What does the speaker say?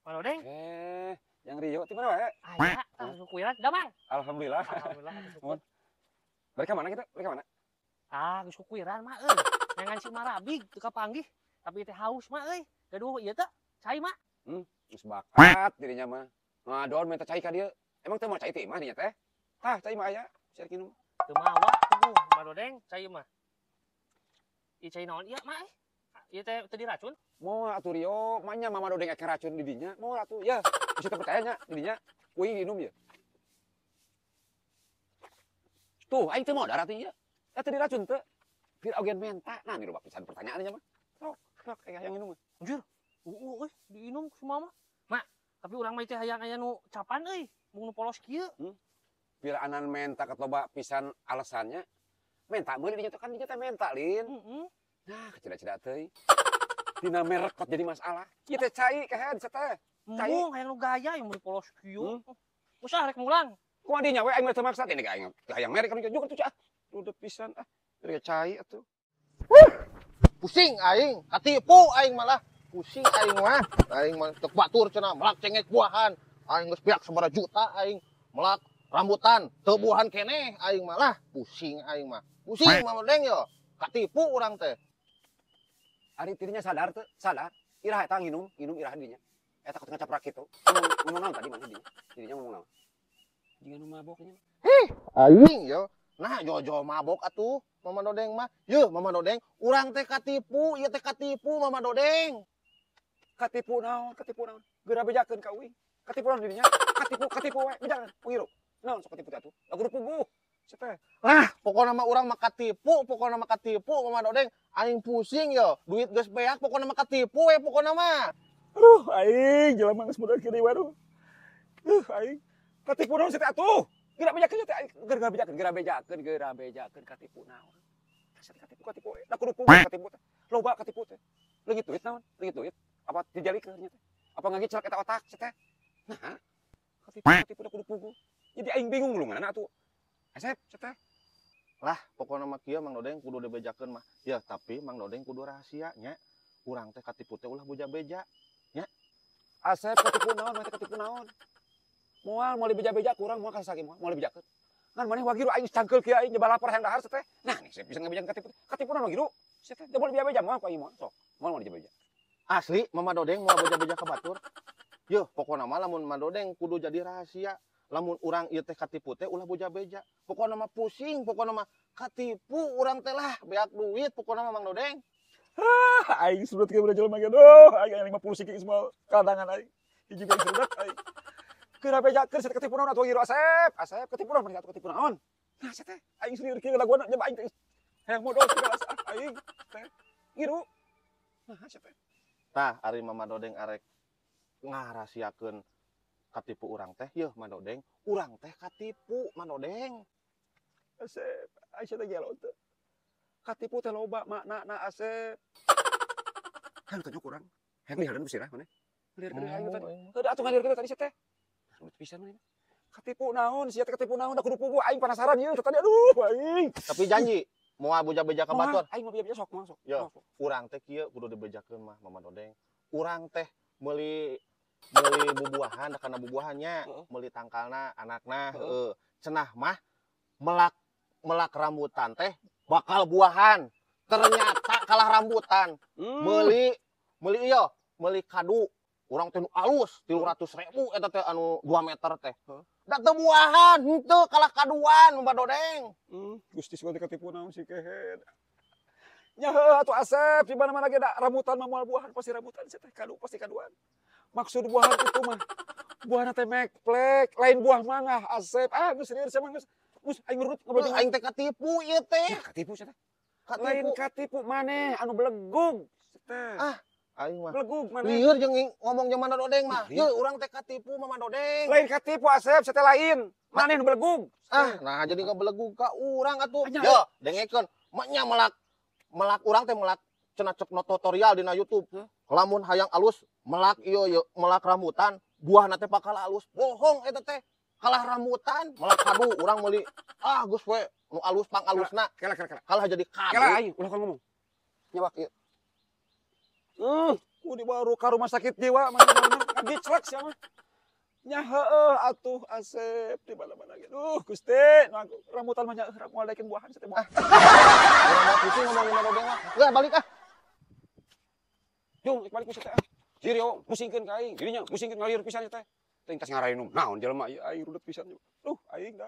Mang Dodeng. Yang Rio di mana wae? Aya, tah kuiran, damang. Alhamdulillah. Alhamdulillah syukur. Mereka mana kita? Mereka mana? Ah, geus kuiran mah euy. Nengan si Marabig teu kapanggih, tapi teh haus mah euy. Gaduh ieu teh, cai mah. Geus bakat dirinya mah. Ngadon minta cai ka dieu. Emang teu mau cai teh mah dinya teh? Tah, cai mah aya. Sia minum. Teu mawa tuh, Mang Dodeng, cai mah. Ieu cai naon ieu mah euy? Ieu teh teu diracun? Moal atuh Rio, manya Mama Dodeng eke racun di dinya. Moal atuh, ya. Bisa teu percaya nya di dinya. Kuing minum ya. Tuh, aing teu modar atuh ieu. Eta diracun teu. Pir ogen menta. Nah, ini loba pisan pertanyaannya mah. Sok, sok hayang minum mah. Anjir, eueuh euy, diinum ku mama. Mak, tapi urang mah teh hayang aya nu capan euy, mung nu polos kieu. Pir anan menta katoba pisan alasannya. Menta meuli dinya teh kan dinya teh menta, Lin. Heeh. Nah, keceda-ceda teuing. Dina merek kot jadi masalah. Ieu teh cai kehed teh. Cai. Embung hayang nu gaya yang meuli polos kieu. Usah rek mulang. Kumaha dinya we aing mah teu maksa teh aing hayang merek kan juga tuh cah. Udah pisan ah. Dari cai atuh. Pusing aing, katipu aing malah. Pusing aing mah. Aing mah tek batur cenah melak cengek buahan. Aing geus beak sabaraha juta aing melak rambutan teu buahan keneh aing malah. Pusing aing mah. Pusing mah Deng yo. Katipu urang teh. Ari tirinya sadar teu? Sadar. Iraha eta nginum, nginum iraha dinya. Eta kudu ngacaprak kitu. Ngomong naon tadi mana dinya? Dirinya ngomong naon? Jiga nu mabok nya. Hih, aing yo. Nah, jojo mabok atuh Mama Dodeng mah. Yeuh, Mama Dodeng, urang teh katipu, ieu teh katipu Mama Dodeng. Katipu naon? Katipu naon? Geura bejakeun ka uing. Katipu naon dirinya? Katipu, katipu we, bejakeun. Pengiru. Naon sok katipu teh atuh? Lagu puguh. Teh. Lah, pokona mah urang mah katipu, pokona mah katipu Mama Dodeng. Aing pusing yo, duit geus beak pokona mah katipu we pokona mah. Aduh, aing jelema geus modal kieu waduh. Aing katipu naon teh atuh? Geura bejakeun teh aing, geura bejakeun, geura bejakeun, geura bejakeun katipu naon? Katipu katipu we. Da kudu puguh katipu teh. Loba katipu teh. Leungit duit naon? Leungit duit. Apa dijalikeun nya teh? Apa ngagicelak eta otak teh? Nah, katipu katipu da kudu puguh. Jadi aing bingung mulunganna atuh. Asep, teh. Lah, pokona mah kieu Mang Dodeng kudu dibejakeun mah. Ya, tapi Mang Dodeng kudu rahasia nya. Urang teh katipu teh ulah beja-beja nya. Asep katipu naon, mah teh katipu naon? Moal moal dibeja-beja kurang moal kasih moal moal dibejakeun. Ngan maneh wagiru aing cangkeul kieu aing nyoba lapor hayang dahar teh. Nah, nih saya bisa ngabejakeun katipu. Katipu naon wagiru? Sia teh moal dibeja-beja moal ku aing moal sok. Moal moal dibeja. Asli Mama Dodeng moal beja-beja ka batur. Yeuh, pokona mah lamun Mang Dodeng kudu jadi rahasia. Lamun urang ieu teh katipu teh ulah beja-beja. Pokona mah pusing, pokona mah katipu urang teh lah beak duit pokona mah Mang Dodeng. Ah, aing sudah kieu udah jelema ge. Duh, aing 50 siki semua kadangan aing. Hiji ge sudah aing. Geura bejakeun sia teh katipu naon atuh ieu Asep? Asep katipu naon maneh atuh katipu naon? Nah, sia teh aing sendiri kieu laguan nyoba aing teh. Hayang modal segala aing teh. Ngiru. Nah, sia teh. Tah, ari Mama Dodeng arek ngarahasiakeun katipu urang teh, yeuh Mang Dodeng, urang teh katipu Mang Dodeng. Asep, aing sia teh gelo teu. Katipu teh loba maknana Asep. Hayang tanya kurang. Hayang lihareun ku sirah maneh. Liharkeun aing tadi. Heuh atuh ngalirkeun tadi sia teh. Nah, pisan maneh. Katipu naon, sia teh katipu naon, da kudu puguh aing penasaran ieu tadi aduh aing. Tapi janji moal beja-beja ka batur. Aing moal beja-beja sok moal sok. Yo, urang teh kieu kudu dibejakeun mah Mama Dodeng. Urang teh meuli meuli bubuahan da kana bubuahannya, meuli tangkalna anakna heeh. Cenah mah melak melak rambutan teh bakal buahan. Ternyata kalah rambutan. Meuli meuli ieu, meuli kadu. Urang teh nu alus 300.000 eta teh anu 2 meter teh. Da teu buahan, henteu kalah kaduan Mama Dodeng. Gusti sugan teh katipu naon si kehed. Nya heuh atuh Asep, di mana-mana ge da rambutan mah moal buahan pasti rambutan sia teh kadu pasti kaduan. Maksud buahan itu mah buahna teh mekplek, lain buah mangga Asep. Ah geus lieur sia mah geus. Geus aing ngurut ngobrol jeung aing teh katipu ieu teh. Ya, katipu sia teh. Lain katipu maneh anu belegug sia teh. Ah, aing mah. Belegug maneh. Lieur jeung ngomong jeung Mang Dodeng mah. Yeuh urang teh katipu Mama Dodeng. Lain katipu Asep, sia teh lain. Maneh nu belegug. Ah, nah jadi ngabelegug ka urang atuh. Yo, dengekeun. Maknya melak melak urang teh melak cenah cek no tutorial dina YouTube. Lamun hayang alus melak ieu ieu melak rambutan, buahna teh bakal alus. Bohong eta teh. Kalah rambutan, melak kadu urang meuli ah geus we nu alus pang alusna. Kela kela kela. Kalah jadi kadu. Kela aing ulah ngomong. Nyawak ieu. Ku dibawa ka rumah sakit jiwa mana-mana ngagiclek sia mah. Nya heueuh atuh Asep di mana-mana ge. Duh Gusti, nu aku rambutan mah nya moal daekeun buahan sia teh moal. Urang mah pusing ngomongin Mang Dodeng mah. Enggak balik ah. Jung, balik ku sia teh ah. Jir yo musingkeun ka aing, dirinya musingkeun ngalir pisan sia teh. Teh tas ngarainum naon jelema ieu aing rudet pisan. Duh aing da.